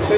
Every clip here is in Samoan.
Do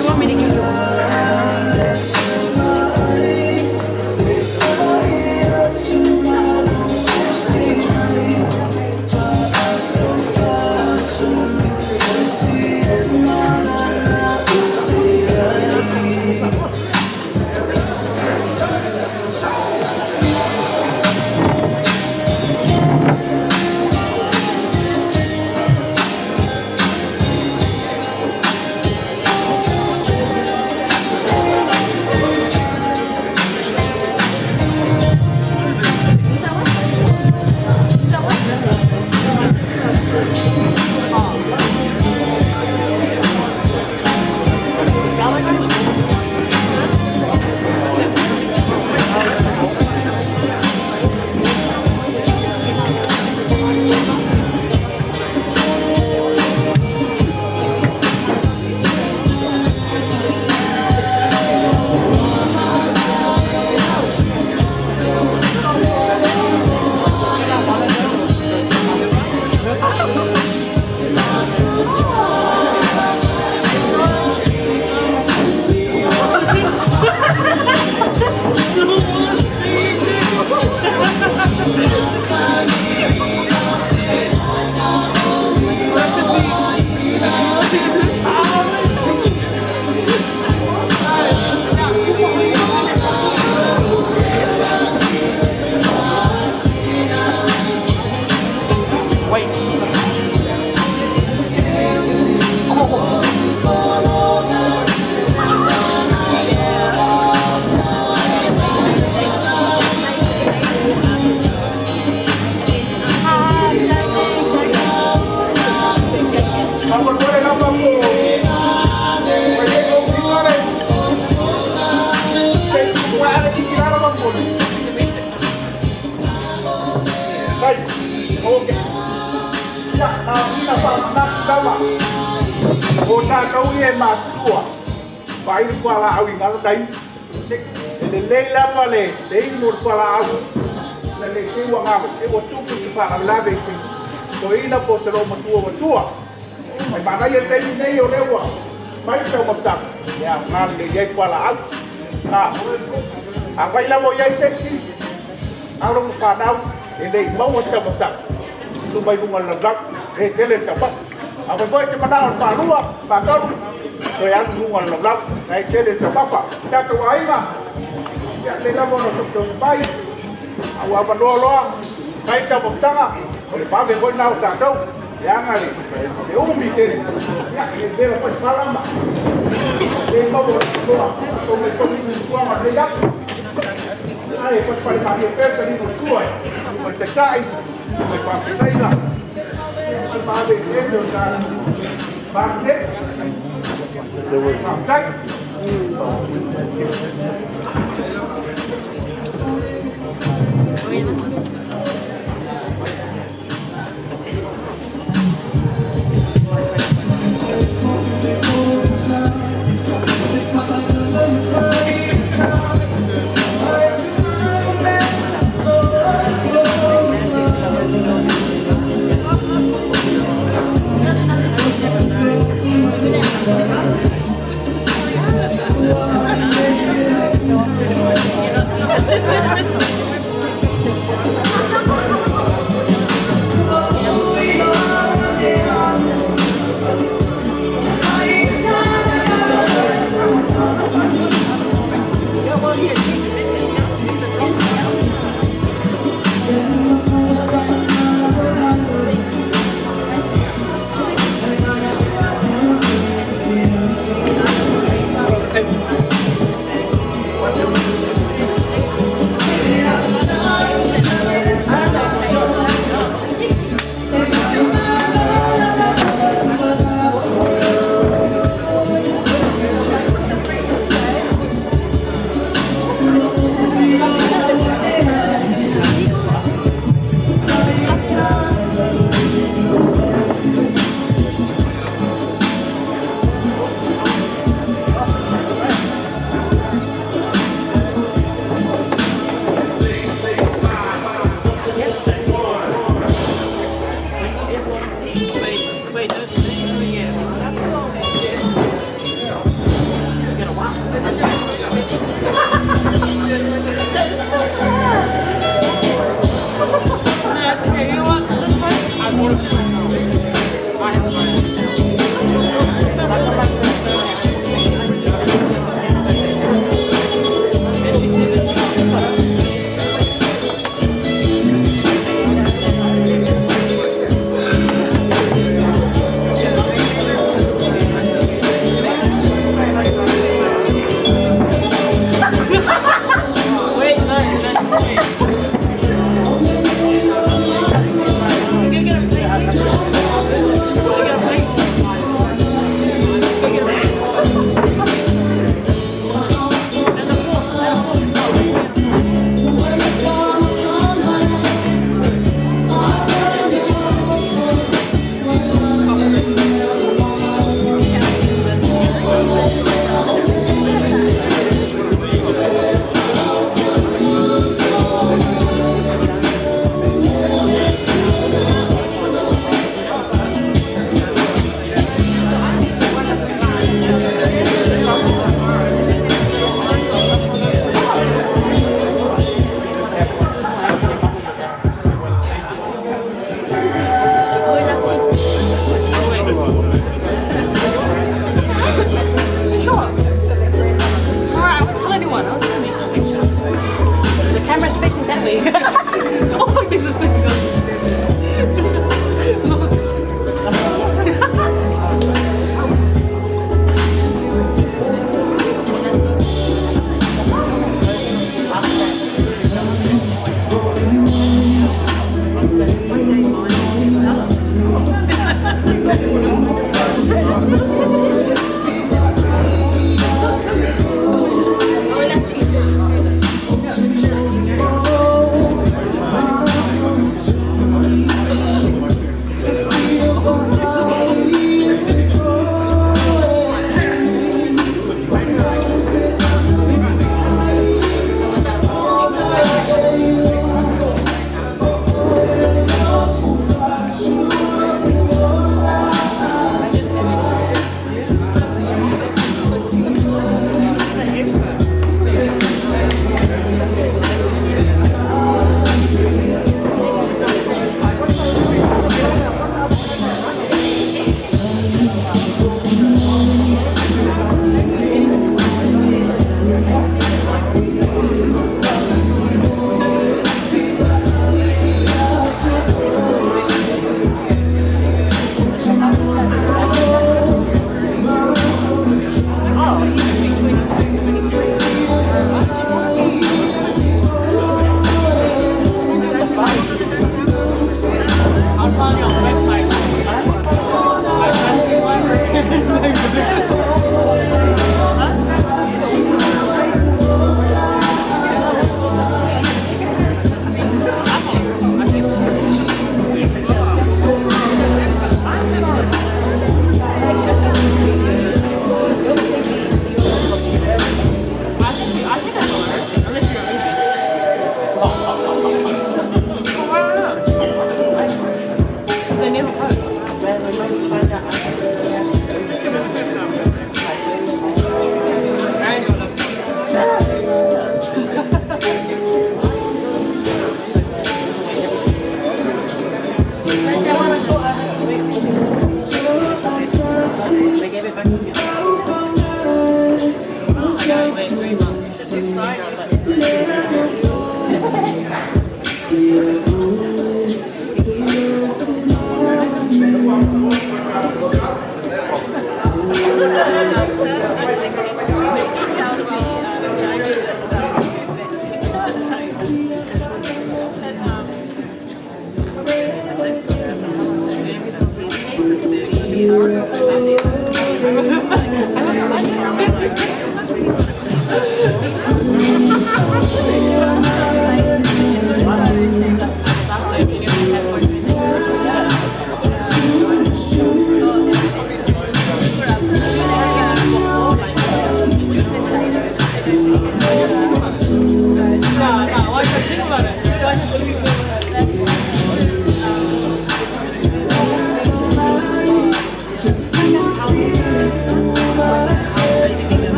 you want me to give Na faamanatu lava o tatou ia e matutua vaai le fualaau i galo taimi e lelei lava le inu o le fualaau na le te ua galo e ua tupu se faalavelave i se toeaina po o se loomatua ua tua ai manaia le taimi nei o lea ua fai le taumafataga e aoga lelei ai fualaau. Afai lava o i ai se isi alo ma fanau e le i maua se taumafataga tu mai luga o le laulau e tele le taumafa. Afai foi te manao le faalua faatolu toe alu i luga o le laulau na e tele le taumafa. Tatou aiga ia le lava ona tautai mai a ua avanoa loa fai le taumafataga o le vave foi lena o tatou leaga le umi tele ia le vela foi pala ma le maua o le avanoa tatou mai foi ni tuaga lenei aso ai palepale malie pea le taliga o le tua o le taitai o le faafetaiga o le maave i ese o le tatou Pakenete faafetai.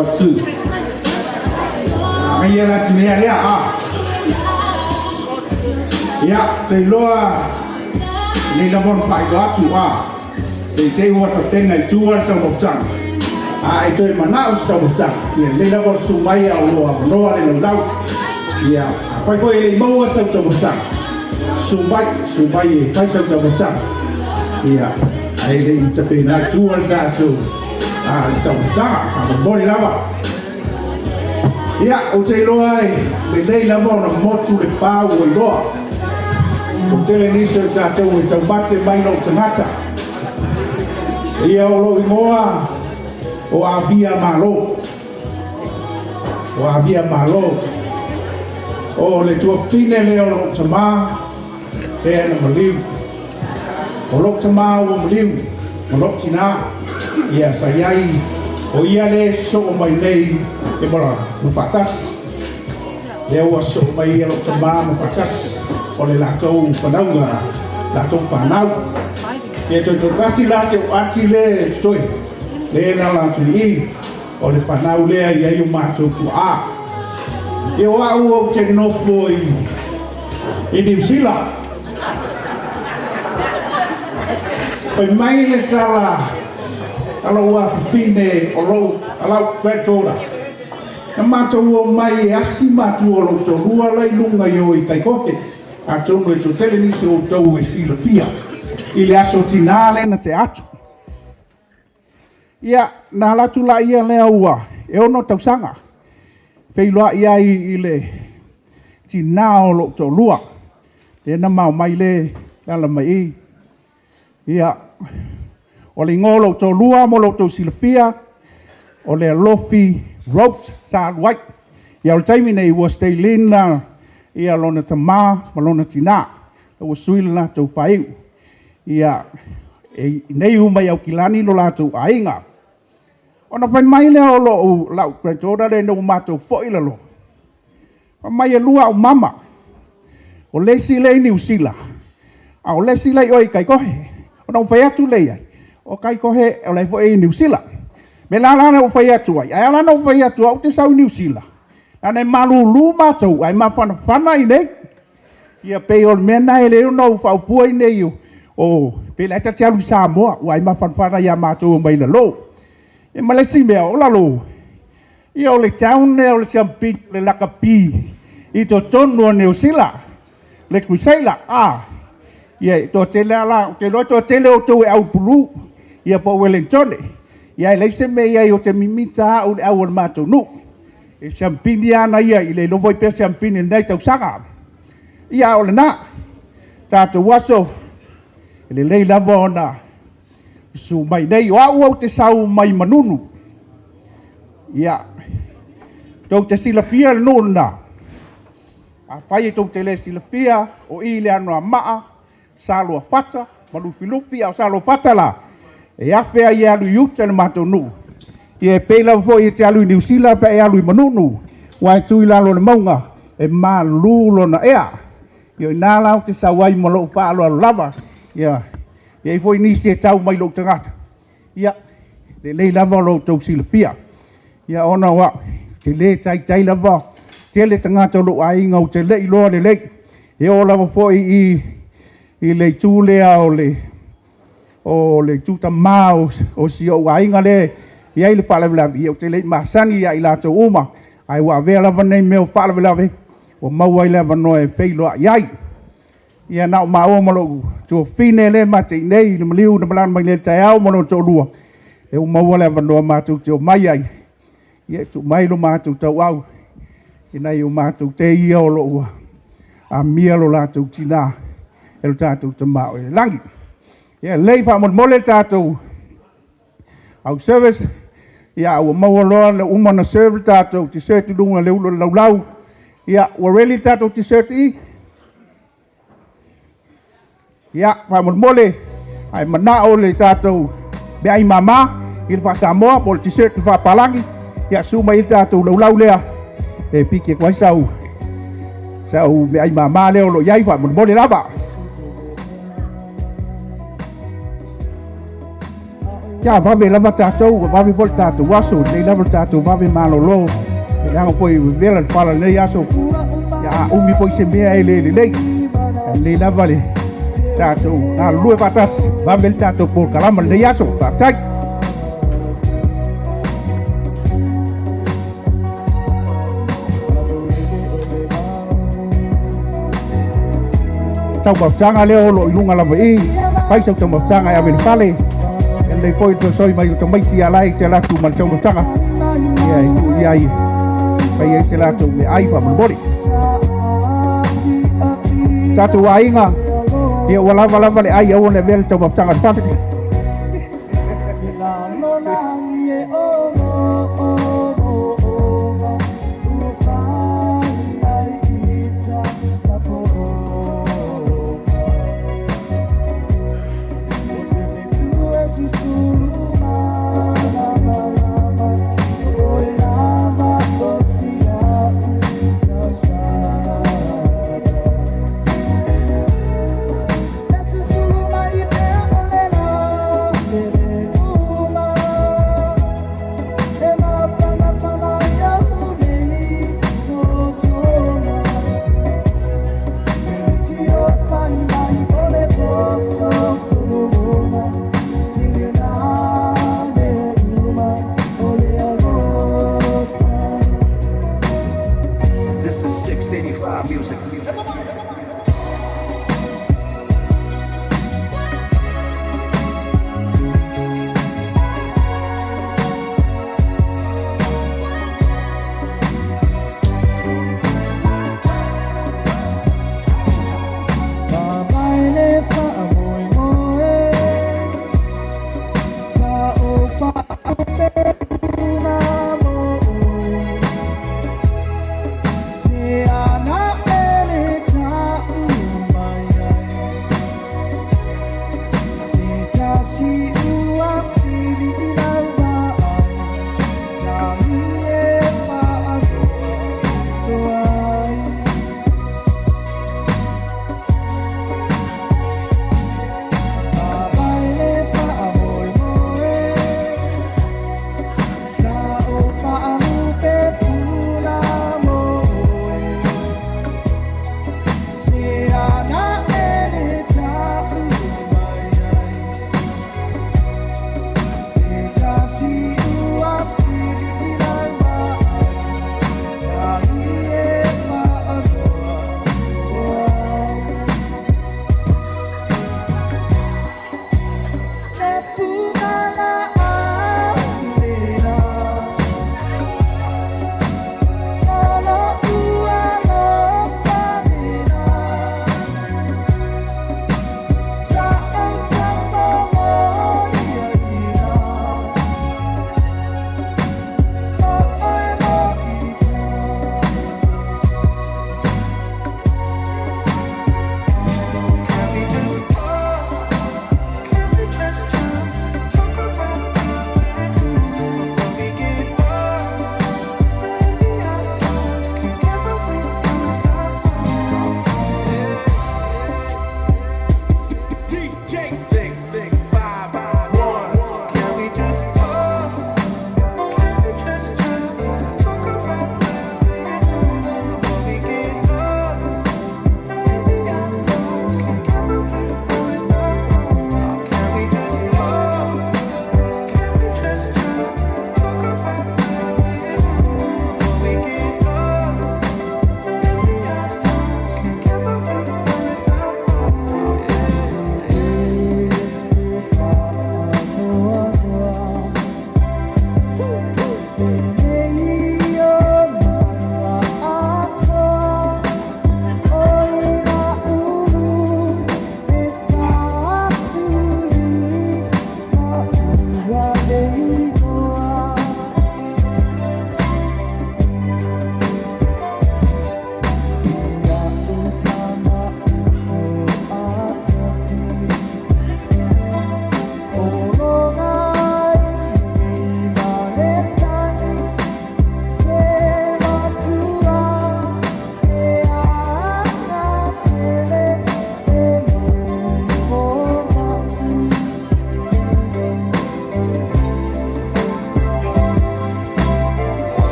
Atu. Ia la si mea lea a. Ia, te iloa le lava ona faailoa atu a. Te te ua tapenga i tua le taumafataga. A e toe manao se taumafataga. Ia lelei lava o le susu mai a o lo o avanoa le laulau. Ia, afai foi e le i maua sau taumafataga, susu mai, susu mai e fai sau taumafataga. Ia, ae le i tapena i tua le tatou a le taumafataga. Faamolemole lava. Ia, ou te iloa e lelei lava ona motu le pa ua iloa. Ua tele nisi o tatou e taumate mai lou tagata. Ia, o lou igoa o Avia Malo. O Avia Malo. O le tuafine lea o lou tamā, lea na maliu. O lou tamā ua maliu, ma lou tinā. Ia, sa i ai, o ia le sosoo mai nei e ma faatasi. Lea ua sosoo mai ia lou tamā ma faatasi, o le latou fanauga, latou fanau. Ia toe toatasi la si ou ati le totoe, le na ola atu i i, o le fanau lea i ai o matou tuaa. Ia o au ou te nofo i Niu Sila. Fai mai le tala a lou afafine o lou a lau granddaughter. Na matou o mai e asi matua o lou toalua la i luga i o i Kaikohe. Atonu e toatele nisi o outou e silafia i le aso tinā lea na tea atu. Ia, na alu atu laia lea ua e 6 tausaga, feiloai ai i le tinā o lou toalua. Lea na mao mai le ala mai i. Ia, o le igoa o lou toalua mo lo outou silafia, o le Alofi Roach sa alu ai. Ia, o le taimi nei ua Staylin ia lona tamā ma lona tinā. Ua sui le latou faaiu. Ia, e nei uma i Aukilani lo latou aiga. Ona fai mai lea o lou lau granddaughter lea ina ua matou foi i lalo. Fai mai e lua au mama. O le isi lea i Niu Sila, a o le isi lea i o i Kaikohe. Ona ou fai atu lea i ai, o Kaikohe o la e foi i Niu Sila. Me la la na ou fai atu ai, ae ala na ou fai atu au te sau i Niu Sila. Lana e malūlū matou, ae mafanafana i nei. Ia pei o le mea na e le ona ou faaupua i nei o pe la e ta te alu i Samoa, ua ai mafanafana ia matou mai lalo. E ma le isi mea, o lalo, ia o le town lea o le siampini o le lakapi i totonu o Niu Sila, le Crusader, a. Ia e toatele lava la, ou te iloa e toatele outou e au pulu, ia po o Wellingtone. Ia e leai se mea i ai ou te mimita au i le au o le matou nuu. E siampini lava na ia, i le iloa foi pea siampini i lenei tausaga. Ia o lena, tatou aso, e lelei lava ona susu mai nei. O au ou te sau mai Manunu. Ia, tou te silafia le nuu lena. Afai e tou te le silafia, o i le Anoamaa, Saluafata ma Lufilufi, a o Saluafata la, e afe ai e alu i uta le matou nuu. Ia e pei lava foi e te alu i Niu Sila pe e alu i Manunu, ua e tu i lalo o le mauga, e malū lona ea. Ia o ina la ou te sau ai ma lou faaaloalo lava. Ia, e i ai foi nisi e tau mai lou tagata. Ia, lelei lava lo outou silafia. Ia ona o au, te le taitai lava, tele tagata o lou aiga ou te le i iloa lelei. E oo lava foi i le itu lea o le itu tamā o si ou aiga lea e i ai le faalavelave, ia ou te le i masani ia i latou uma, ae ua avea lava nei mea o faalavelave, ua maua ai le avanoa e feiloai ai. Ia na o maua ma lou tuafine lea ma te i nei i le maliu na malaga mai nei i le taeao ma lona toalua, lea ua maua le avanoa matou te omai ai, ia e tuu mai lo matou tauau i nai o matou te ia o lo o amia lo latou tinā e lo tatou Tama o i le lagi. Ia lelei faamolemole le tatou au service, ia ua maua loa le uma na serve le tatou dessert i luga o le ulu o le laulau. Ia ua ready le tatou dessert i? Ia faamolemole, ae manao le tatou meaai mama i le faa-Samoa po o le dessert i le faapalagi, ia susu mai le tatou laulau lea e piki atu ai sau meaai mama lea o lo o i ai faamolemole lava. Ia vave lava tātou, ua vave foi le tatou aso, lelei lava le tatou vave malolo, e leaga foi vevela le fala lenei aso, ia a umi foi se mea e le lelei. Ia lelei lava le tatou galulue faatasi, vave le tatou polokalama lenei aso. Faafetai. Taumafataga lea o loo i luga lava i fai sau taumafataga e ave le fale e lelei foi le soi mai o tamaiti ala i te alatu ma le taumafataga ia e tuu i ai fai ai se latou meaai faamolemole. Tatou aiga ia ua lava lava le ai aua ne avea le taumafataga le fale. This is 685 music.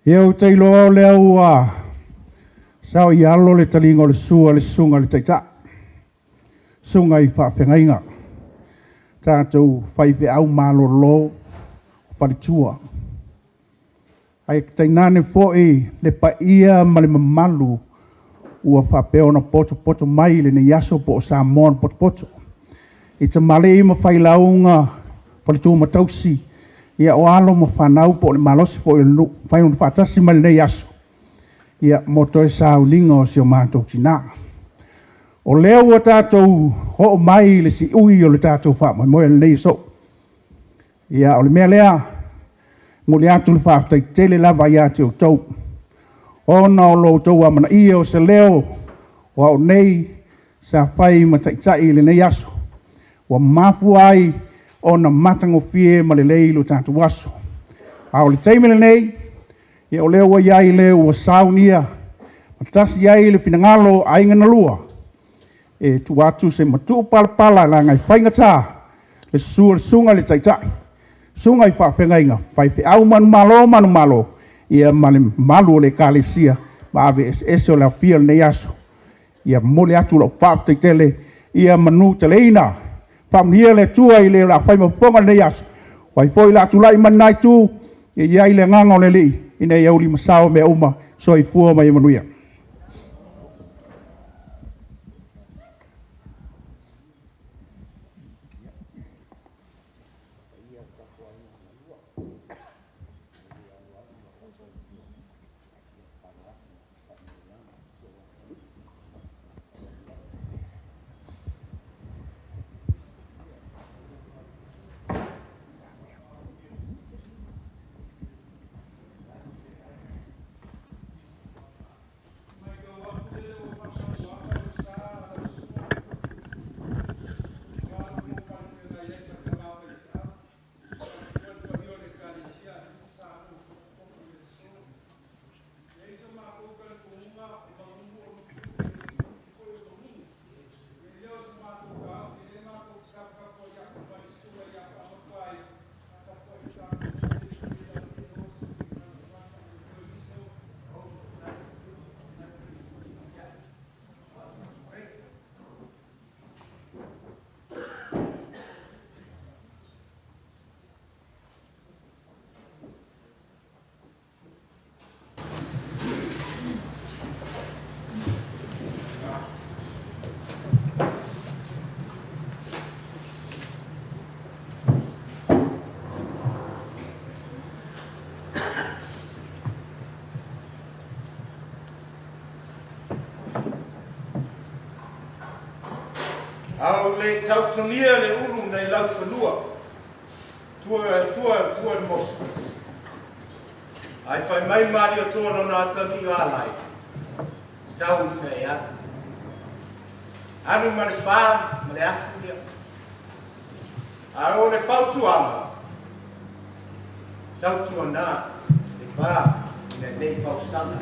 Ia ou te iloa o lea ua sao i alo le taliga o le sua le susuga i le Taitai, susuga i faafeagaiga, tatou faifeau malolo o faletua, ae tainane foi le paia ma le mamalu ua faapea ona potopoto mai i lenei aso po o Samoa na potopoto, i tamalii ma failauga, faletua ma tausi, ia o alo ma fanau po o le malosi foi o le nuu, ua mafai ona faatasi mai i lenei aso mo toe sauniga o si o matou tina. O lea ua tatou oo mai i le siui o le tatou faamoemoe o lenei aso. Ia, o le mea lea, e momoli atu le faafetai tele lava ia te outou, ona o lo outou amanaia o se leo o au nei sa fai ma taitai i lenei aso, ua mafua ai ona matagofie ma lelei lo tatou aso. A o le taimi lenei, ia o lea ua i ai le ua saunia ma tasi ai le finagalo o aiga na lua, e tuu atu se matupalapala leaga e faigata le susu o le susuga i le Taitai, susuga i faafeagaiga, faifeau manumalo manumalo, ia ma le mamalu o le Ekalesia maave eseese o le aofia o lenei aso. Ia momoli atu lau faafetai tele, ia manuteleina, faamanuia le Atua i le o le a fai ma fofoga i lenei aso, o ai foi o le a tulai mai lena itu, ia i ai le agaga o le Alii ina ia ulimasao mea uma. Soifua ma ia manuia. Matau atu lele ua faasauaga le sa a lau susuga aua lo oulua fale feagai ai ma le tama faifeau, faapea foi le paia o le Ekalesia aemaise Samoa ua potopoto i le aso. E i ai so matou talitonuga, o Manunu o Lufilufi o Lufilufi foi o Manunu. O le mea lea o so matou taofi, o lea matou te taputapuai atu ma le susuga ia Faamapuaia, a tapuai lo tatou uso ia manuia lau Afioga Sui A o le i tautogia le ulu nai laufanua, tua tua tua le moso. Ae fai mai Malietoa lona atalii o Alai, sau ina e alu. Alu ma le pa ma le afu lea. A o le fautuaga, tautuana le pa ina nei fausaga.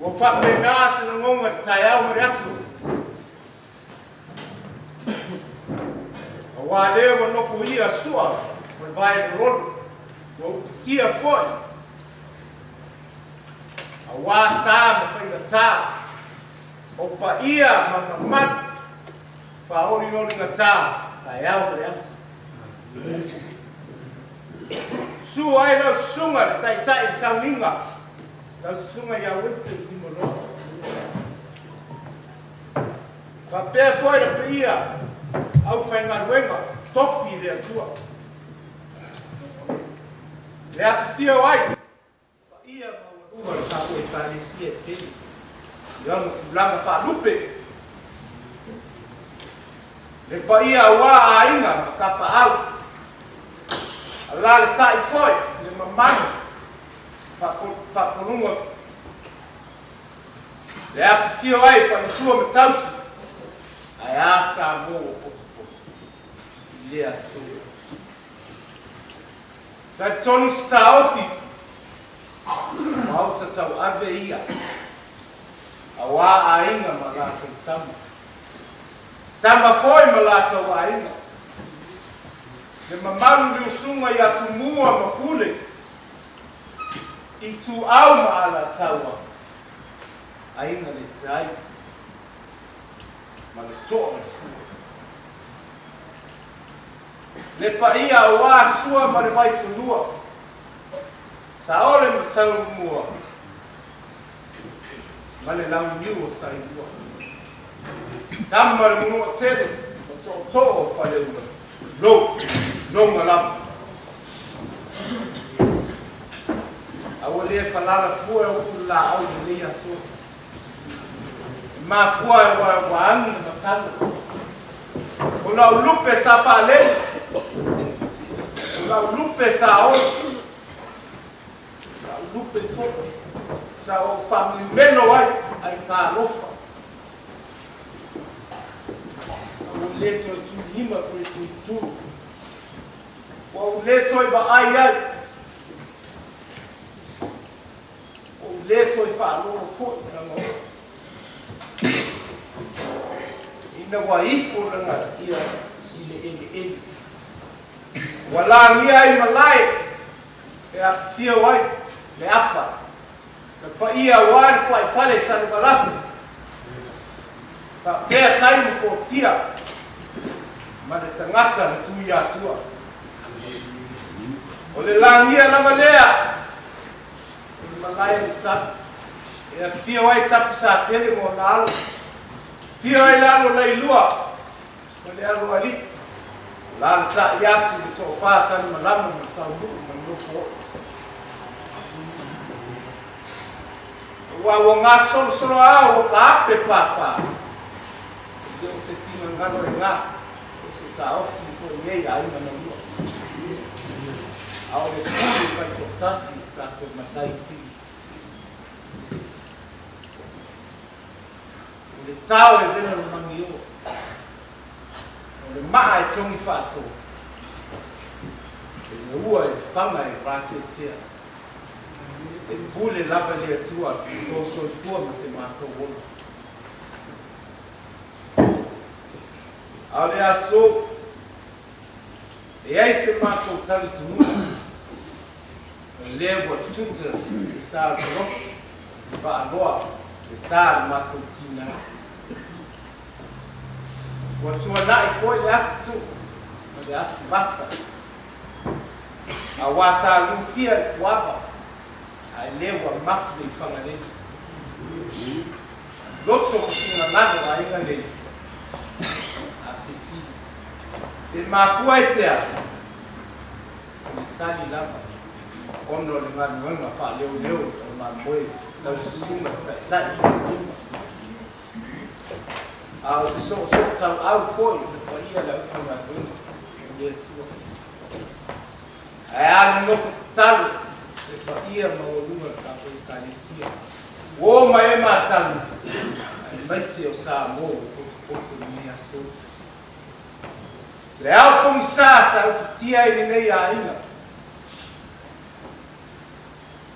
Ua faapena se lagona i le taeao ma le aso. Aua lea ua nofoia sua o le vae lololo, ua uputia foi. Aua sa ma faigatā, o paia ma mamalu, faaolioligata, taeao ma le aso. Susu ai lau susuga le taitai i le sauniga, lau susuga ia Winston Timoloa. Faapea foi le paia aufaigaluega tofi i le Atua. Le afifio ai paia maualuga o le tatou Ekalesia e pele i ona tulaga faalupe. Le paia aua aiga ma tapaau, alalatai foi le mamalu faapoluga le afifio ai faletua ma tausi, ae a Samoa ua potopoto i lea aso. Talitonu se taofi, maota tauave ia, aua aiga ma latou tama, tama foi ma latou aiga. Le mamalu le usuga ia Tumua ma Pule, Ituau ma Alataua, Aiga i le Tai ma le Toa o le Fua. Le paia aua Sua ma le Vaifanua, Saole ma Saleaaumua ma le Launiu o Saelua. Tama le Manuatele ma Tootoo o Faleula, lou, loga lava. A ua le falala fua e upu le laau i lenei aso. E mafua e ua agi le matagi. O lau lupe sa faalele, o lau lupe sa ola, lau lupe foi sa ou faamimelo ai ai talofa. A ua le toe tulima pe tulituli. Ua ou le toe vaai ai, ua ou le toe faalogo foi lana oo. Ina ua ifo lana ia i le eleele. Ua lagia ai malae e afifio ai le afa, le paia aua le fuaifale Salevalasi, faapea tai ma fuatia ma le tagata le Tuiatua. O le lagia lava lea o le malae o le tapu e afifio ai Tapusatele ma ona alo, afio ai le alo Lailua ma le alo alii, alaalatai atu le toafa Talimalama ma le Taunuu ma le nofo oo. Aua ua gasolosolo ao ua paape pāpā, e le o se finagalo e gā, po o se taofi foi i nei aiga na lua. A o le pule faitoatasi o tatou matai sili. O le tao e vela le magio, o le maa e togi faato, e le ua e faga e vateatea. E pule lava le Atua i tou soifua ma se matou ola. A o le aso, e ai se matou talitonuga, o lea ua tuta le sa o le loto, faaloa le sa o le matou tinā. Ua tuanai foi le afu tuu ma le afu vasa, aua sa lutia i Puava, ae lea ua mapu i Fagalele. Loto ma finagalo aiga nei, a fesili, pe mafua i sea? O le tali lava, ona o le galuega faaleoleo o le mamoe lau susuga taitai o Sailima. A o se soosoo tauau foi o le paia le aufaigaluega o le Atua. Ae a le nofo tatalo le paia maualuga o le tatou Ekalesia. Ua o mai e masani, aemaise o Samoa ua potopoto i lenei aso. Le ao pogisa sa ufitia ai lenei aiga,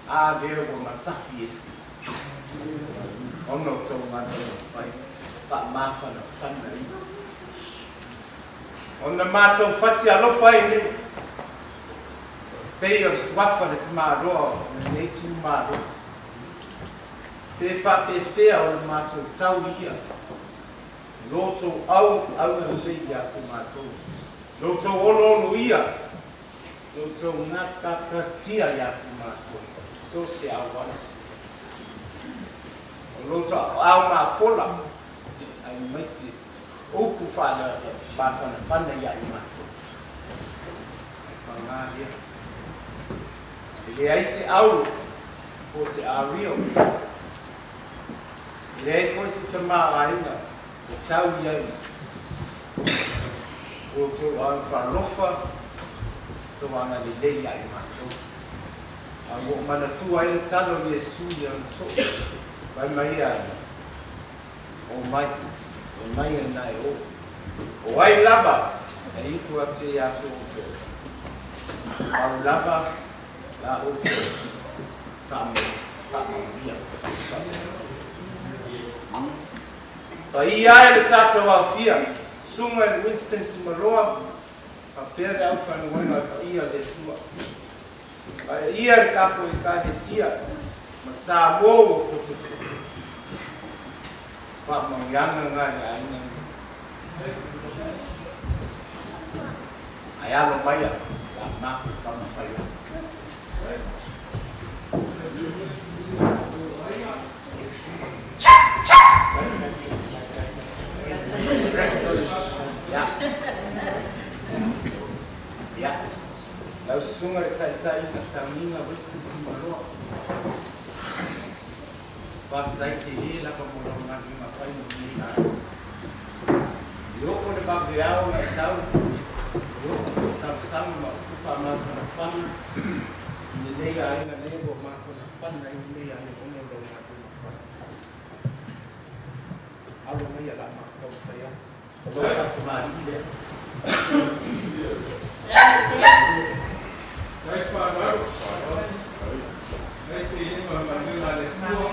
a lea ua matafi ese ona o tou galuega fai faamafanafana ia. Ona matou fati alofa ai nei, pei o le suafa le tamaloa o lenei itumalo, pe faapefea o le matou tau ia, lo outou au agalelei ia te matou, lo outou oloolo ia, lo outou gatagatia ia te matou, so o se auala. O lo outou aao mafola, aemaise upu faamafanafana ia i matou. Ai pagā lea. E leai se auro po o se ario, e leai foi se tamaoaiga e tau i ai o outou agafaalofa, outou agalelei ia i matou. A ua ou manatua ai le tala o Iesu i ana soo, fai mai ia, O mai, o mai lena e o. O ai lava e ifo atu ia te outou, pau lava la outou faamanuia. Paia ai le tatou aofia, Susuga i le Winston Timaloa, faapea le aufaigaluega paia a le Atua. Ia le tatou Ekalesia ma Samoa ua potopoto. Faamanuiaga lena i le aiga lenei. Ae alo mai a la matou taumafai atu. Ia. Ia. Lau susuga le taitai na sauniga Winston Timaloa. Faafetai tele lava mo lau galuega fai mo lenei aiga. E oo le vaveao na e sau, e oo foi talosaga ma upu faamafanafana i lenei aiga lea ua mafanafana ai lenei aiga ona o lau galuega fai. Alo mai a la matou taumafai atu. O lau faatamalii lea. Nai whanau, nai te ingoa manuga le Atua.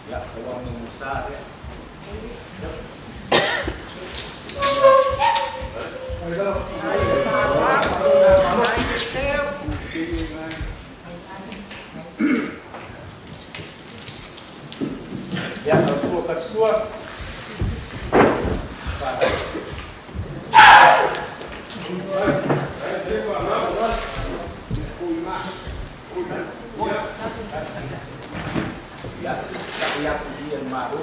Ia, tauaga momosa lea. Ia, lau sua katisua. Ia, taʻi atu i le Malo.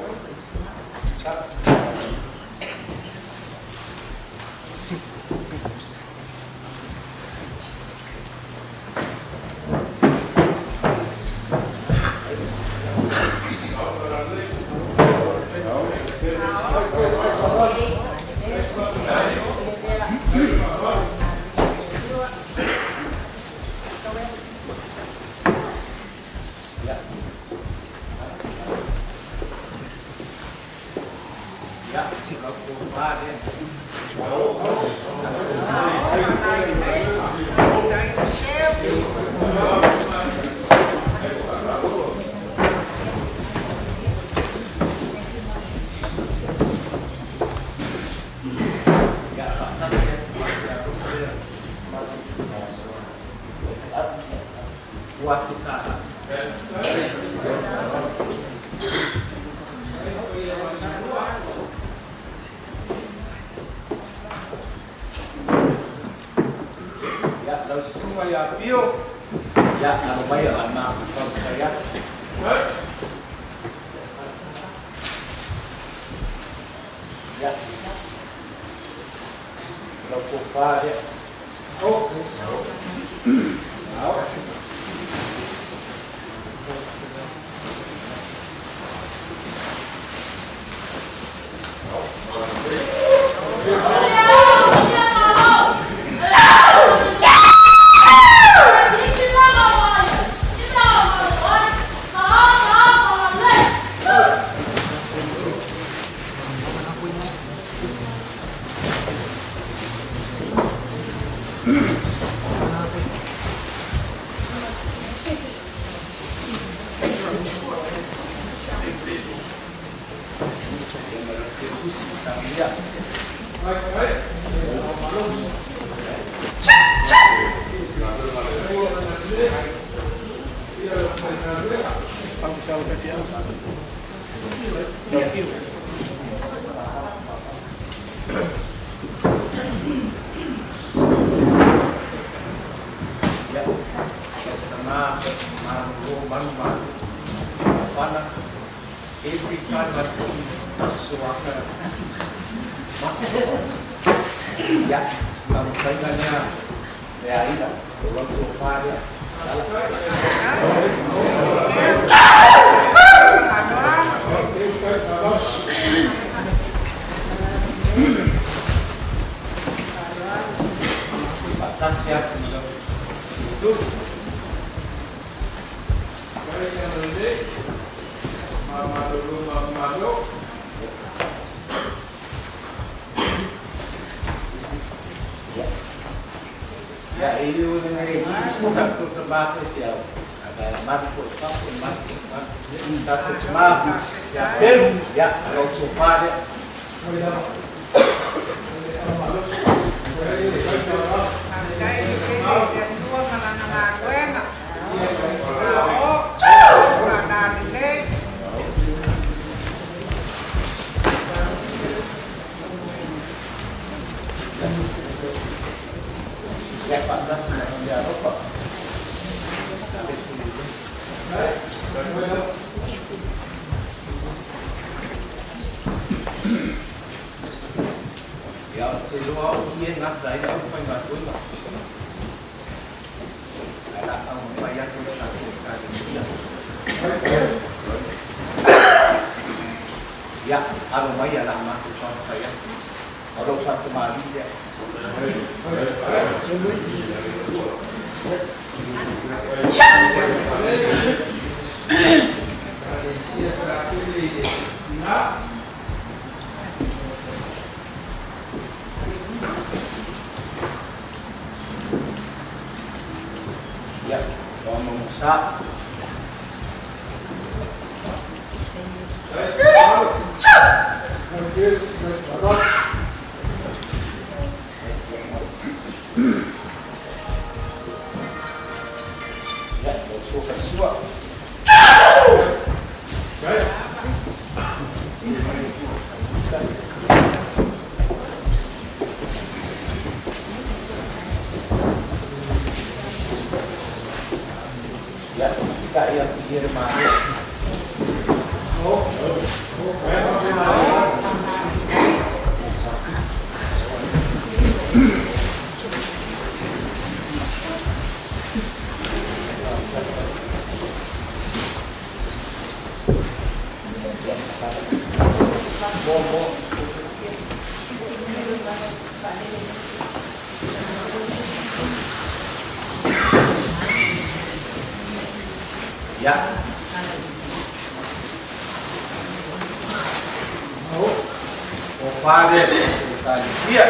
Ia. Ia, lau tofa lea. Ia, faatasi atu ma le alofa lea. Ua afe tālā. Ia, lau susuga ia Pio. Ia, alo mai a la matou taumafai atu. Ia, lau tofa lea. Tusi tangia. Ia, lau tama malolo manu malu. Whana. Every time I see maso aka maso. Ia, sina mafaiga lea le aiga o lau tofa lea. Faatasi atu i lau tusi. Vai ana lelei, mamalolo mamalo. Ia, e le o le ngai i sa tatou tamā foi te au. Aga e manu po papo, manu po manu. Tatou timā ia pelu ia lau tofā lea. Ia faatasi ma le alofa. Ia o te loa o i e ngata ai au whai ngā toenga. Ai la au whai atu le tātou kālesia. Ia, alo mai a la mātou tau whai atu. O rau whatamari lea. Ia, o mamusa. Ia, o soka sua. Ia, ka ia pihira māre. Ia. O whare o kālesia.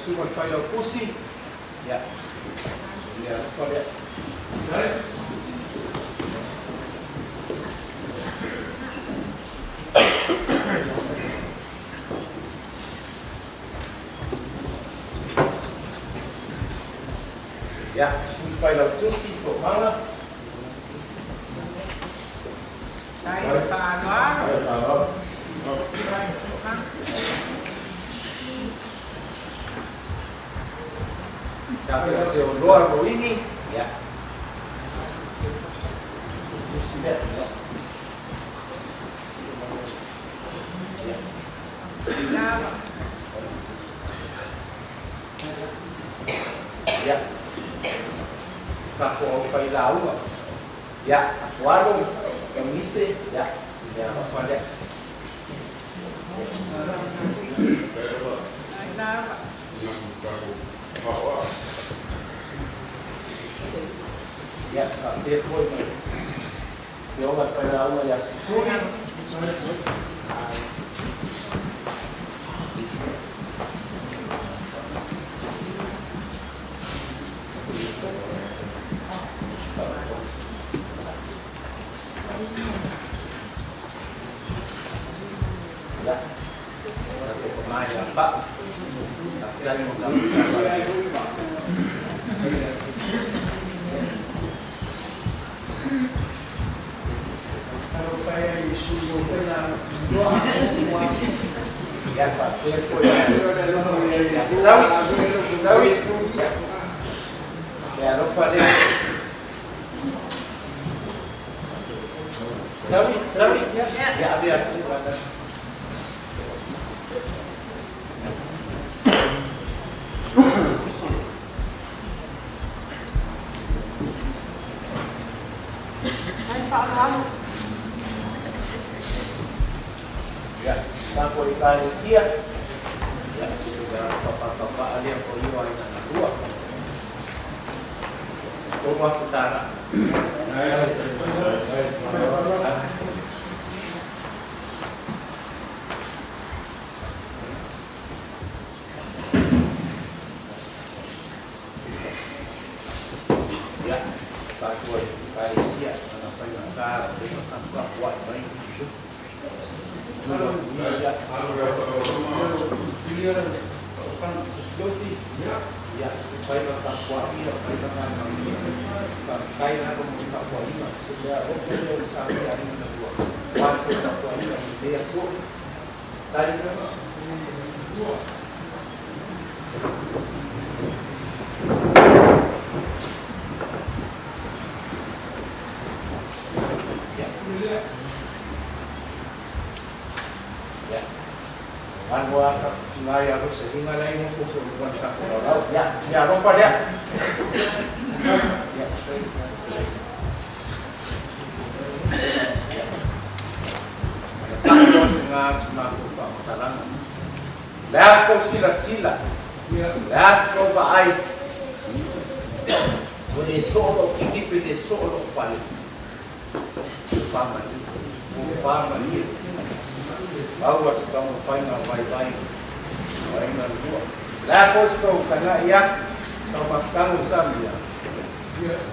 Suga le Failautusi, ia, le alofa lea. Ia, Sui Failautusi, Tomaga. Tatou te oloa roini, ia. Tusi lea, ia. Ia. Tatou au failauga. Ia, afualo, kamise, ia, ia alofa lea. Ia, faapea foi ma le afioga i le failauga ia Situli. Ia, tatou mai ia pa. Faafetai mo tatou. Ia, faapea foi. Tau, tau. Ia, alofa lea. Tau, tau. Ia, ave atu. Ia, tatou Ekalesia. Ia, se papapapa lea ko ia ai na lua. Tolu afu tala. Ia, tatou Ekalesia, ana faigata, o le tapuai mai. Ia, fai ma tapuai, fai ma manuia. Faafetai na mo le tapuaiga. Se lea alofa lea o le sa i aiga na lua. Ua se tapuaiga i lenei aso. Tai. Ia. Ia. Manu aka ngai alo se hinga lai mo fo fo mo ta ko lau. Ia, ia alofa lea. Ia. Tato se ngā tuna ko whaamataranga. Le asko sila sila. Le asko vaai. O le soolo kikipe le soolo pale. O whamani. O whamani. Aua se tamu whainga vai vai. Whainga lua. Le asko sto kana ia. Tau maftango samia.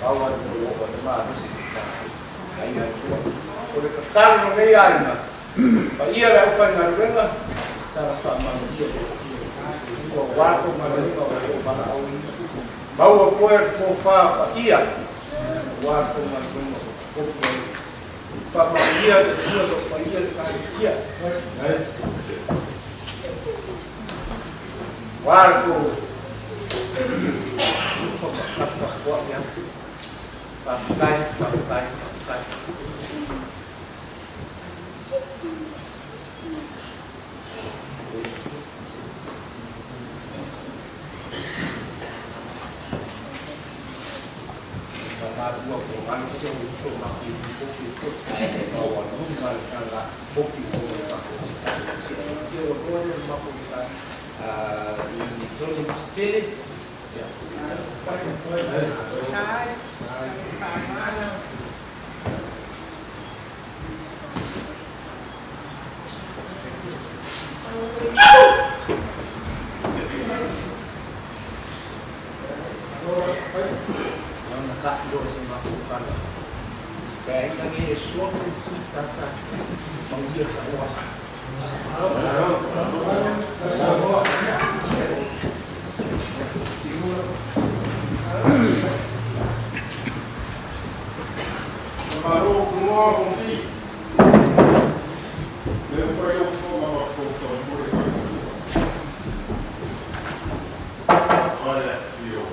Aua le o le maarusi ki aiga lua. O le tatalo no nei aiga. Pa ia le au whaingaluega. Sala whaamanuia le ua wako manuia o le o bala au i. Maua koe ko wha pa ia. Wako manuia o kofu ai. Whaamanuia le tua o pa ia le kaisia. Wako ufa pa koa ia. Whawhai, whawhai, whawhai. Ua ko ngalo te o uso maki kofi kofi o wa numa le kofi o le mako. Te o roa le mako ka i tole tele. Ia. Na ka ilo se ma ku kala. Ka inga nge short and sweet tata. Mauia ka oasa. Maro kunua kumpi. Le whai o whonga wa whauta mo le whai io.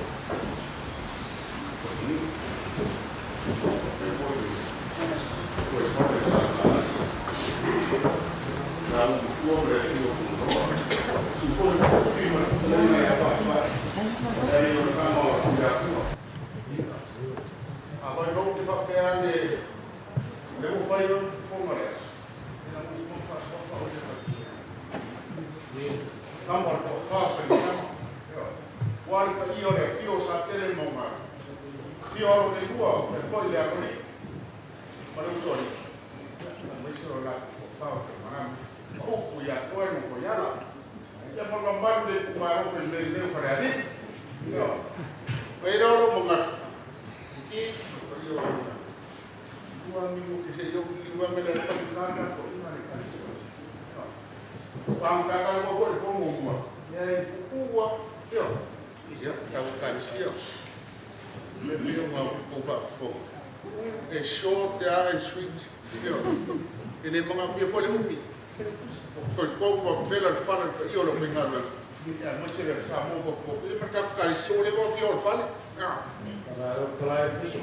Short and sweet. E le mga pia fole umi. Ko ko ko pela fala io lo pinga lo. Ya mo se le sa mo ko ko. E ma ka ka si o le mo fi o fale. Para o plai piso.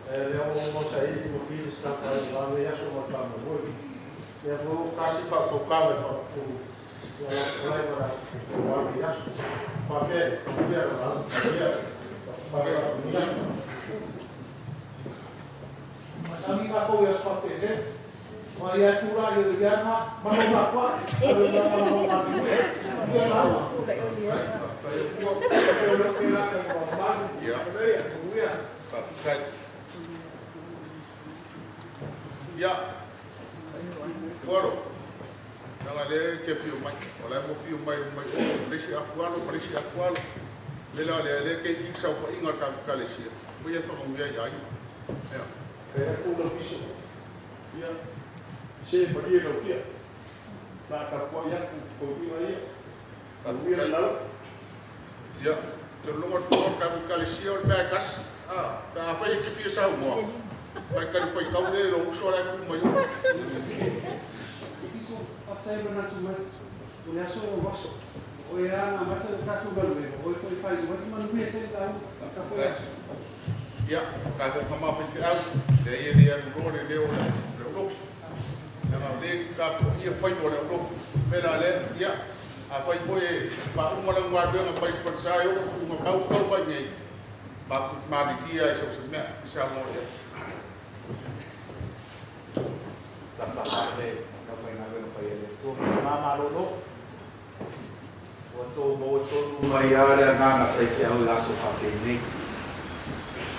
Le o mo sa i mo fi sta pa la me ya so mo pa mo. Ya fo kasi pa ko ka me fa. Ya plai para o ya so. Pa pe, ya la ya. Pa ya. Masani ka ko ya so pe le. Wa ya tura ye ya na ma ma kwa. Ya. Fuaro. Nanga le ke fiu mai. Ola mo fiu mai mai le si afualo, le si afualo. Le la le le ke i sa fa inga ka ka le si. Mo ye fa mo ya ya. Ya. Pe ku lo piso. Ya. Se pa ye lo kia. La ka po ya ku ko ia ia. Ka la. Ya. Te longo to ka ka le si o me kas. Ah, ka fa ye ke fiu sa mo. Vai ka foi ka le lo uso la ku mo yo. Ikiso aftai bana tu mai. O le aso o vaso. O ia na mata ka tu galwe. O foi fai o manu me te ka ka po ya. Ya, ka te kama foi fi au. Le ye le ro le le o le lo. Na ma le ka po ia foi o le lo. Me la le ya. A foi foi pa uma le ngwa be ngai foi sa yo ku nga kau kau mai nei. Ma ma ni kia i so se me i sa mo ya. Tapahale ka whainga pa ia le tō mama lolo. Ua tō mō tōnu mai a le anganga whai whiau laso whake nei.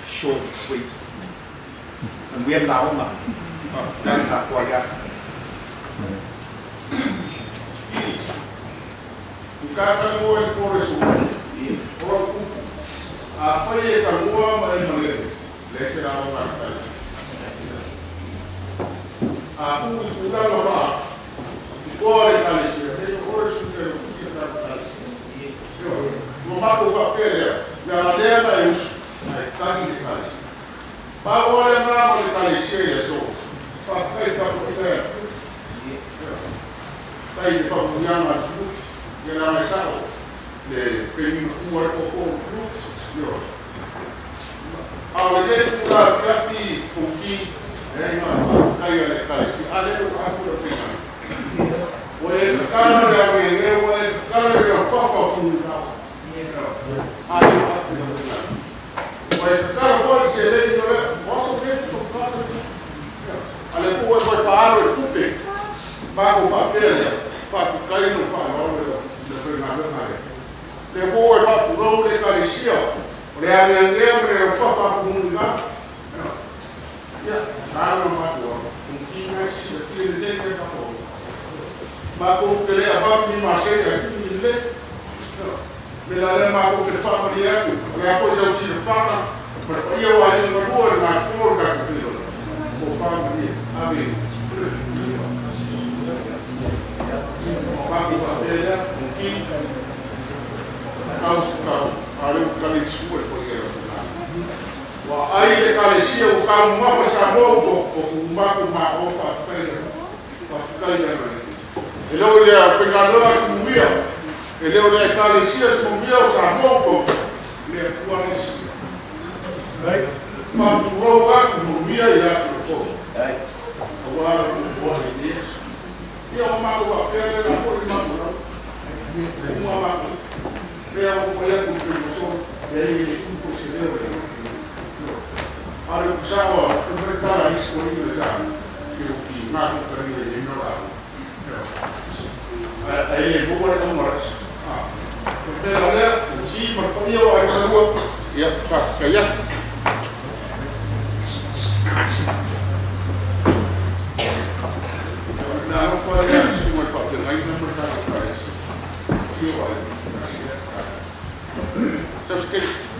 Short and sweet. And we have laonga. Tāna kua ia. Ukaka mo e kore su. Ora kupu. A whai e ka mua ma e male. Le se la o ka. A u i kutanga wha. I kore kalisi. He kore su te ruki ka kalisi. Mo mako wha pere. Ya la lea na e usu. Ai kani le kalisi. Pa o le ngā o le kalisi e le so. Pa kai ta ko te. Tai i pa munyanga tu. Ia la mai sao. Le peni kua le koko tu. Yo. A le le kura fiafi fuki. E ngā kai le kalisi. A le afu le pena. O e kara le au e le o e kara le au whawha funu. A le afu le pena. O e kara fo se le i le waso ke to kasa. A le fu e koe whaaro e kupe. Ma ko whapea lea. Wha fukai no wha no le le pena le le. Le fu e wha purou le kalisia. O le ane ngea me le whawha funu ngā. Ya, nā matua. Unki ngai si le le le ka ko. Ma ko ke le aba mi ma se ya ki le. Me la le ma ko ke fa ma ni aku. Le a ko se o si fa ma. Ma ia wa ni ma ko na ko ka ko te. Ko fa ma ni. Ave. Ma ko fa te ya ki. Kau kau aru kali sue ko ia. Wa ai le kali si o ka ma fa sa mo ko ko ma ko ma o fa fa. Fa fa ya. E leo lea whekaloa sumumia, e leo lea ekalesia sumumia o sa moko, lea kuanesi. Whapurau aku mumia i aku ko. Awa kua i Yesu. Ia o mako wa pea le la fo i mako. Uma mako. Pea o kwa iaku te moso, e i le kuko se leo e. Are kusawa, whemretara isko i le sa, ki o ki ngā kukari e ino rā. Ai le mo le mo ah te la le ti ma pa io ai ka rua ia fa ka ia na no fa ia su mo fa te ngai na mo sa ka ti o ai so ske ki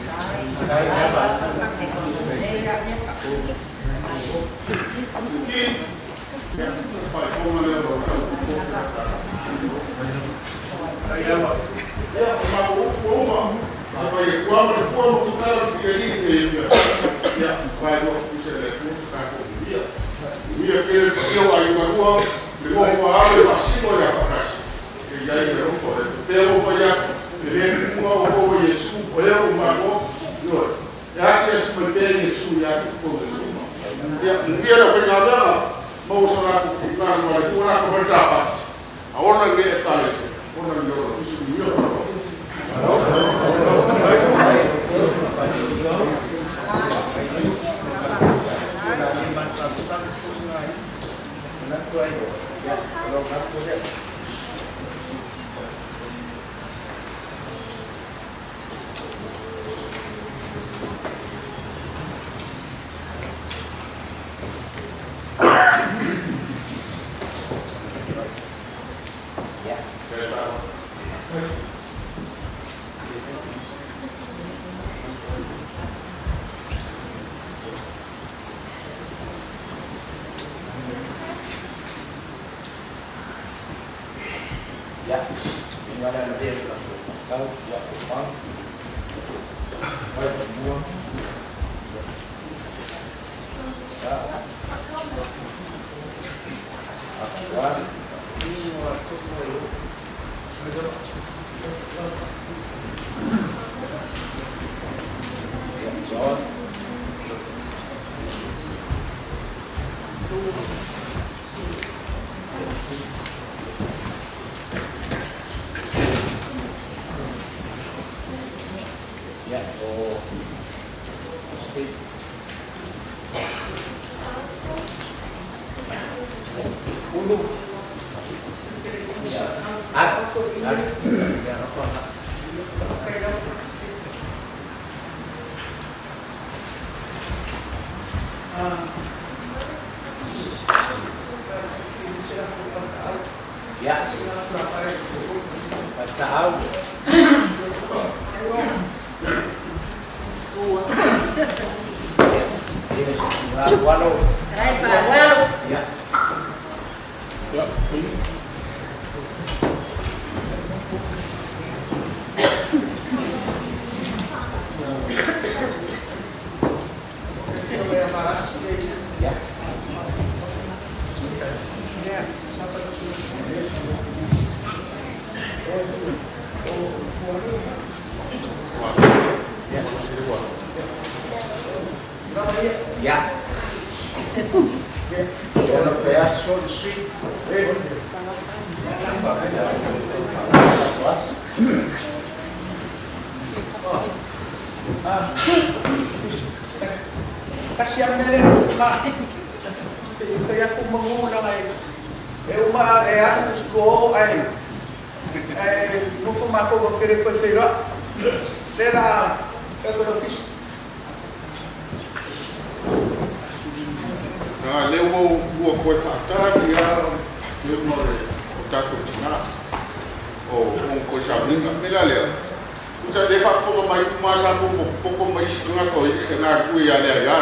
Usa le faafofoga mai uma lava Samoa pokopoko ma isi tagata o e galulue ia le aiā.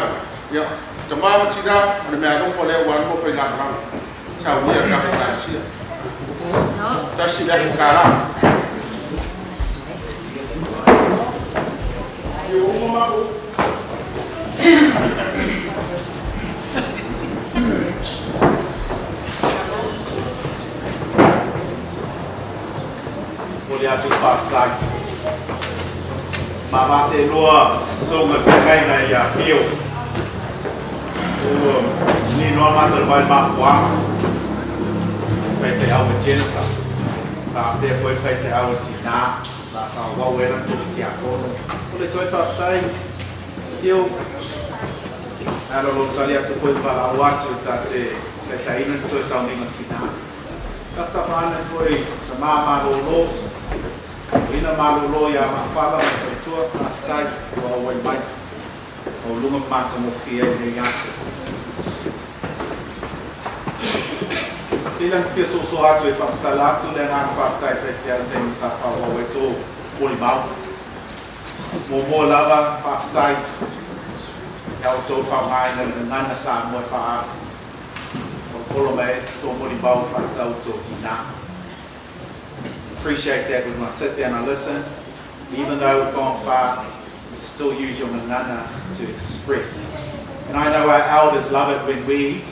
Ia, tamā ma tinā, o le meaalofa lea ua alu faigamalaga. Saunia le tatou Ekalesia. $1,000. Ia ua uma matou. Momoli atu le faafetai. Mama seelua susuga i le feagaiga ia Pio. Ua manino lava matou i le vai i le mafuaaga. Faifeau e Jennifer, faapea foi le faifeau a Tina sa faaauau ai lana tofi tiakono. O le toe faafetai Pio, ae o lou tali atu foi ma valaau atu ta te taitaiina le toe sauniga o Tina. Tafatafa ane foi tama malolo, o ina malolo ia Mafala ma le faletua, faafetai ua auai mai maualuga ma matagofie ai lenei aso. Tele ina fia soasoa atu e faamatala atu le agaga faafetai faifeau i le taimi sa faaauau ai tō molimau. Muamua lava, faafetai ia outou faaaogaina le gagana Samoa e faaolokolo mai ai tō molimau faatatau i tō tinā. Appreciate that when I sit there and I listen, even though we've gone far, you still use your gagana to express. And I know our elders love it when we,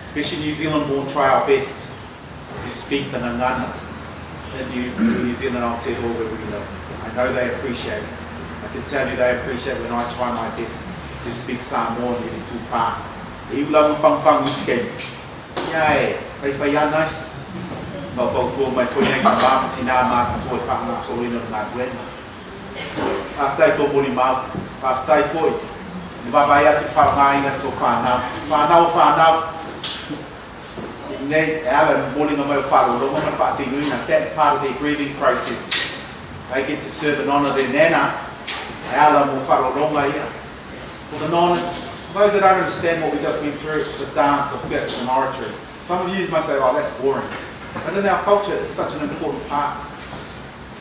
especially New Zealand born, try our best to speak the gagana in New Zealand Aotearoa where we live. I know they appreciate it. I can tell you they appreciate when I try my best to speak Samoan i le tupā. E iu lava pangupang uske. Ia e, whaiwhai a nice. Maufautua mai foi nei tamā ma tinā mātutua e whaangasoloina o le galuega. Faafetai tō molimau. Faafetai foi i le vaavaai atu i le faaaogaina tō whānau. Whānau o whānau, i nei e ala i momoliga mai o faaaloaloga ma le faatinuina. That's part of their grieving process. They get to serve and honour their nana e ala mo faaaloaloga ia. For the non, for those that don't understand what we just went through, it's the dance of gifts and oratory. Some of you might say, oh, that's boring. But in our culture, it's such an important part.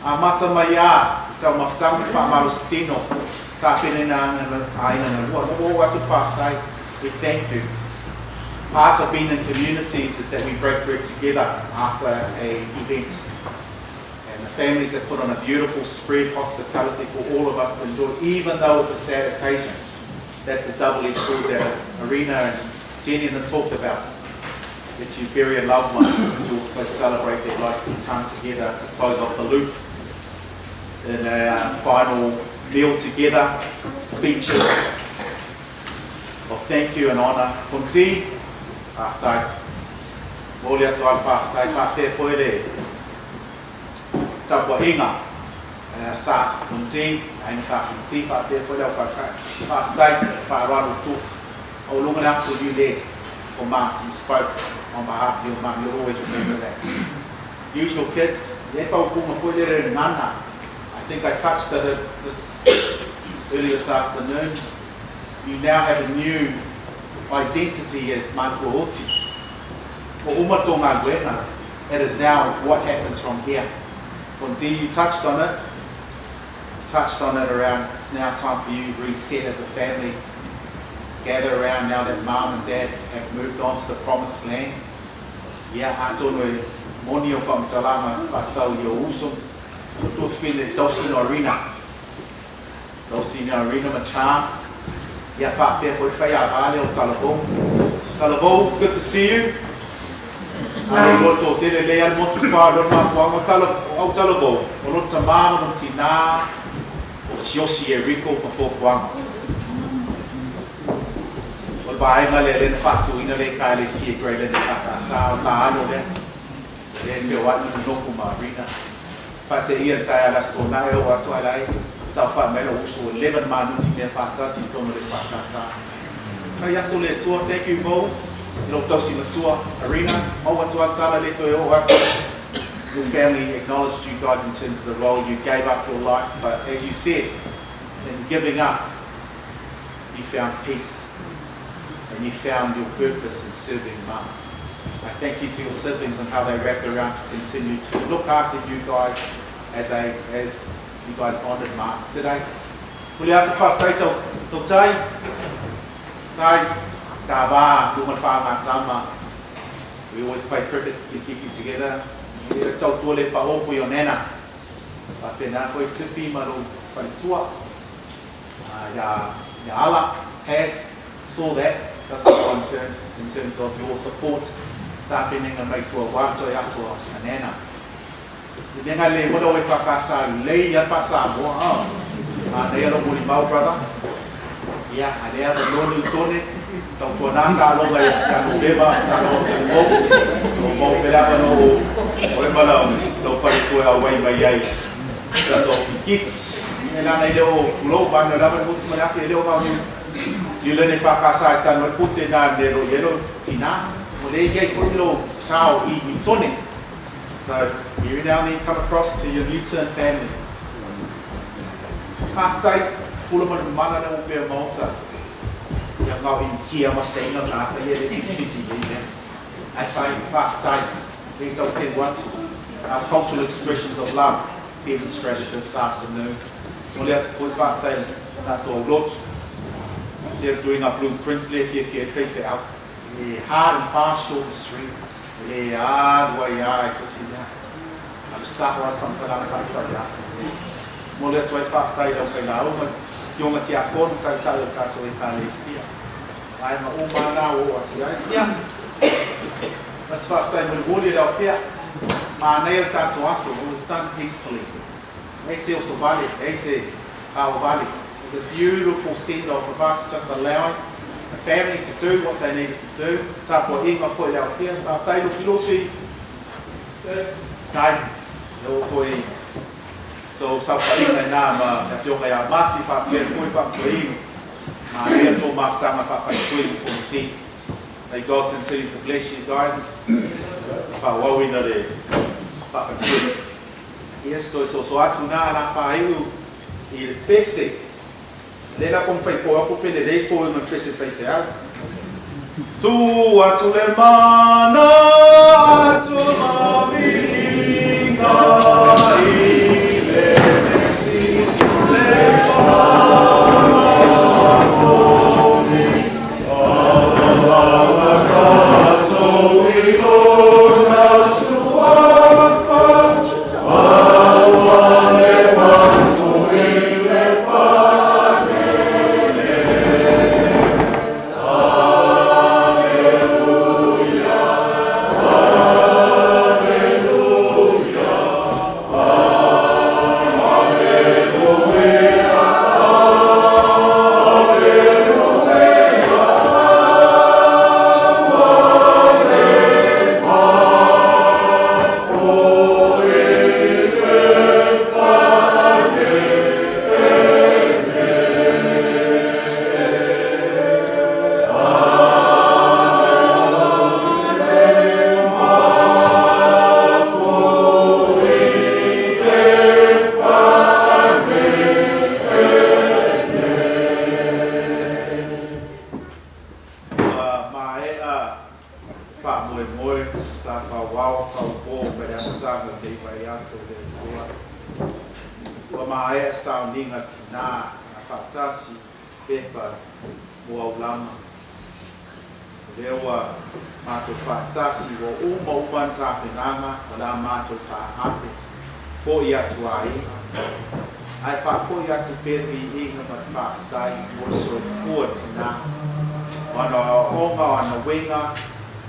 Amata mai a i tau mafutaga me whaamalositino tāpene nā āina na lua. No o atu whāwhai, we thank you. Part of being in communities is that we break bread together after a event. And the families have put on a beautiful spread hospitality for all of us to enjoy, even though it's a sad occasion. That's a double-edged sword that Arena and Jenny and them talked about. That you bury a loved one and you also celebrate their life and come together to close off the loop in a final meal together, speeches of thank you and honour. Fonti, faafetai. Momoli atu ai le faafetai faapea foi le tapuaiga sa Fonti, aiga sa Fonti, faapea foi le au faafetai. Faafetai faaaloalo tu. Au luga le aso you led for Mark, you spoke on behalf of your mum, you'll always remember that. Usual kids, e whaupunga foi le re ngana. I think I touched on it this earlier this afternoon. You now have a new identity as Matua Oti. Ko uma tō galuega, it is now what happens from here. Well, D, you touched on it. Touched on it around it's now time for you to reset as a family. Gather around now that mum and dad have moved on to the promised land. Ia, atonu e moni o whamatalanga whakatau i o uso. Ko tua whine Dulcina Arena. Dulcina Arena ma charm. Ia whapea koe whai a vale o Talavou. Talavou, it's good to see you. Are loa tō tele lei al motu pā lona mafuanga tala, au Talavou. O lona tamā ma lona tinā o Siosi e Rico ma fuafuaga. O le vaega lea lea na faatuina le Ekalesia i Grey Lynn e whakasā o tā alo lea. Lea e peo ai na nofo ma Rina. Whaateia le tae ala tōna e o atu ai lai. Sa wha mai lo uso 11 manuti mea whaatasi i tōna le whakasā. Kai aso le tua, thank you Mo. I lo tausi matua, Arena, mau atu a tala le toe o atu. Your family acknowledged you guys in terms of the role you gave up your life, but as you said, in giving up, you found peace and you found your purpose in serving mum. I thank you to your siblings and how they wrapped around to continue to look after you guys as they as You guys honoured Mark today. Muli atu whaatai tau tai, tai, tā wā, lunga whaangatama. We always play cricket kiki together. Ia tau tua le paofu i o nena. Pa pēnā koe tipi ma ro whaitua. Ya ala has saw that. Doesn't go unturned in terms of your support. Tā pēnenga mai tua wāto i aso a nena. I menga le mola o e whakasa lei a whasa moa. Nei alo muri mau, brother. Ia, a lea the nonu tone. Tau tua nā tā longa i a no beba, tā longa te mou. O mou pera no o e mana tau whare toe au wai mai ai. Tā tau kits. E lana i leo tulou, bana lava motu mai ake, e leo ngau ni lene whakasa i tanu e pute nā nero i ero tina. O le iei koi lo sao i mitone. So, you now need to come across to your Newton family. Pātai, pula mana mana na upea maota. Ia ngau i kia masenga ngā ia le whiti i mea. Ai whai pātai, le tau sen watu. Our cultural expressions of love demonstrated this afternoon. O le atu koe pātai nā tō lotu. Instead of doing a blueprint le kia kia wheiwhe au. E hard and fast, short and sweet. E a rua i a, e sosi ia. Alu saho asa mtalanga whaitai aso. Mo le atu ai whaatai lau kai lau, ma tionga tia konu tai tai o tātou e kālesia. Ai ma o mana o atu ai. Ia, mas whaatai mo le woli rau whia. Ma anei o tātou aso, it was done peacefully. E se oso vale, e se hao vale. It was a beautiful send-off of us just allowing the family to do what they needed to do. Tāpua inga koe rau whia, tātai lupi lupi. Tai, o koe tō saupainga nā ma te onga ia mati whapea koe whapea inu. Mā rea tō mātanga whawhai koe. May God continue to bless you guys. Whawawina le whawhai koe. Yes, toi soso atu nā la whaiu i le pese. Le la kong whai koe ako pele rei koe ma pese whai te au. Tu atu le mana atu mamihinga i le mesi le whanafoni Awa tātou i lona suafa Awa le watu i le whanele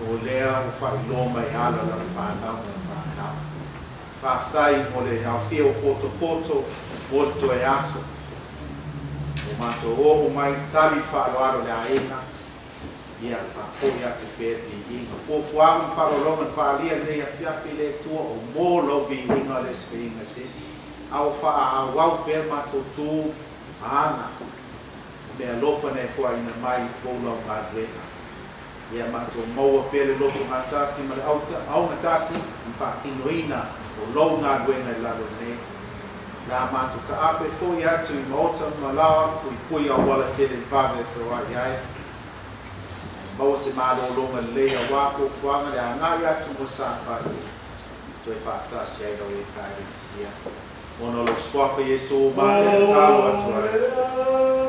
Alleluia, Alleluia, Alleluia, Whaatai mo le hawhia o poto poto o te toe aso. O mātou o mai tali whaaloaro le aenga. Ia whakoi atu pēpi inga. Fōfuaga wharolonga whaalia nei a whiawhi le tua o mō lovi inga le spinga sesi. Au whaahawau pē mātou tū āna. Mea lofa nei fua ina mai pōlau ngā ruenga. Ia mātou maua pēle loto ngā tasi ma le au ngā tasi i whaatinoina o lou ngā ruenga i lalo nei. La mātou ta ape foi atu i maota ma lawa pui pui au wala tele i whawe te wai ai. Maua se mālōlonga lea wāko kuanga le angai atu mo sāpati. Toe whaatasi ai rau e kāresia. Ona o lou suafa Iesu matou tatalo atu ai.